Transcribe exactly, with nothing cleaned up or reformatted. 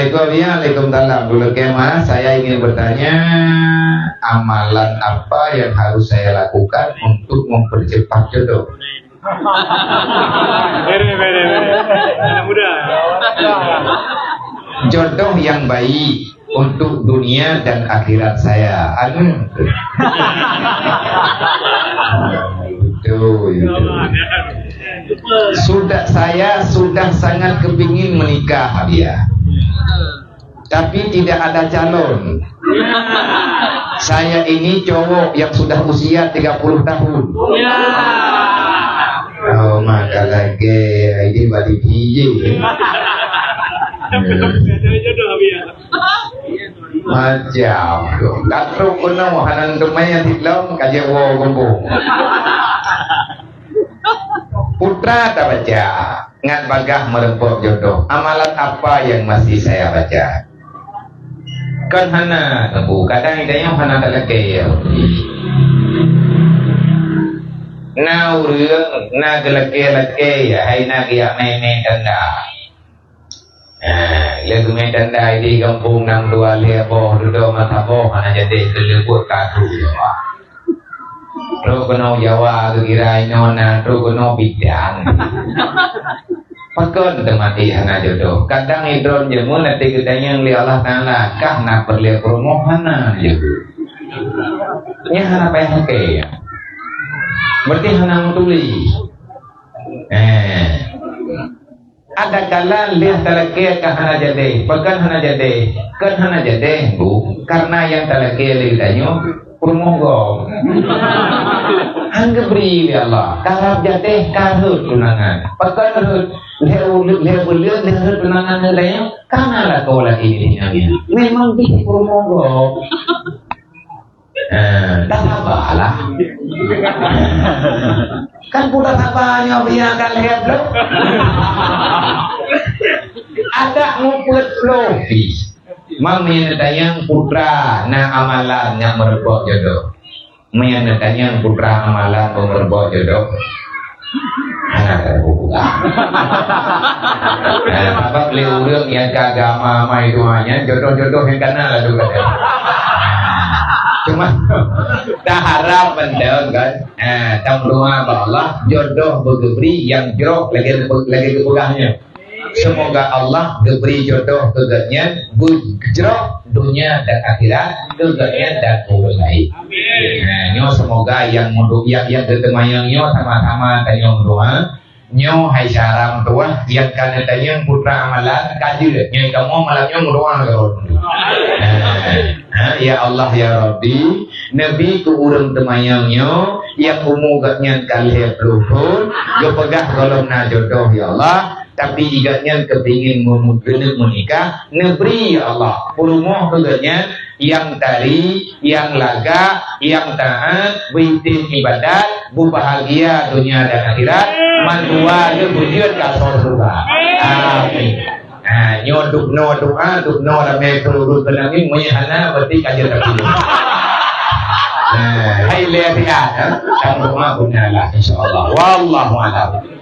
Assalamualaikum, ya, waalaikumsalam. Dulu kemah, saya ingin bertanya, amalan apa yang harus saya lakukan untuk mempercepat jodoh? Bere, bere, bere. Anak muda. Jodoh yang baik untuk dunia dan akhirat saya. Anu. Betul, betul. Sudah, saya sudah sangat kepingin menikah, dia. Tapi tidak ada calon. Saya ini cowok yang sudah usia tiga puluh tahun. Oh, maka lagi ini badi biji. Macam tu. Latrok keunoe hana teumé nyang silom ka jiwoe gumbong. Putra tabaca, ngat bagaih meureumpok jodoh. Amalan apa yang masih saya baca? Kan hana, Bu, kadang tanyoe hana talakée, ya. Na ureuëng na geulakée-lakée, ya, hai na geujak mé-mé tanda. Ha, lé geumé tanda di gampông nam dua lhée boh dudoe mata boh hana jadi keuleubut kadu Jawa. Trok keunoe Jawa keugira inoe na trok keunoe bidang. Pakon teuma hana jodoh. Kadang idron jeumeu nanti geutanyong lé Allah Taala, kah na peureulée peurumoh hana jodoh. Nyan hana payah lakée. Berarti hana meutuli. Eh. Ada kala lheueh talakée ka hana jadi. Pakon hana jadi? Kon hana jadi, Bu, karena nyang talakée lé geutanyoe peurumoh gob. Han geubri lé Allah. Karab jadi ka rhot tunangan. Pakon rhot? Lheueh u-, lheueh buleuen lheueh rhot tunangan ngon geutanyoe, ka na lakoe lagée nyan. Memang jih peurumoh gob. Eh, dah sabarlah. Kan pula sabar nyoe biarkan lheueh bloe. Ada ngupet bloe pih. Meunyoe neutanyong putra na amalan nyang meureumpok jodoh. Meunyoe neutanyong putra amalan meureumpok jodoh. Hana tapeugah. Nah, sabab lé ureuëng nyang ka agama amai tuha nyan jodoh-jodoh nyang kana lalu gata. Cuma taharap mantong kan. Nah, tameudoa bak Allah jodoh beugeubri nyang jroh lagée lagée geupeugah nyan. Semoga Allah geubri jodoh keu geuhnyan beujroh dunia dan akhirat keu geuhnyan dan ureuëng laén. Amin. Nah, nyoe semoga nyang meudoa, nyang, nyang geuteumanyong nyoe sama-sama tanyoe meudoa. Nyoe hai syara meutuwah nyang ka neutanyong putra amalan ka jeuet. Nyoe kamoe malam nyoe meudoa lagée ureuëng. Nah, ha, ya Allah ya Rabbi, neubi keu ureuëng teumanyong nyoe nyang umu geuhnyan ka lhée ploh thon, geupeugah gohlom na jodoh ya Allah. Tapi gobnyan keupingin meumu-, keuneuk meunikah, neubri, ya Allah, peurumoh keu gobnyan nyang tari, nyang lagak, nyang taát, beuitem ibadat, beubahgia donya dan akhirat, mandua lé beujeuet keu asoe syeuruga. Amin. Ha, nyoe dubnoe doa, dubnoe ramé keu ureuëng keunong nyoe, meunyoe hana, berarti ka jeuet tapi. Nah, hai lé siat, ha? Tameudoa beuna lah, insya Allah. Wallahu a'lam.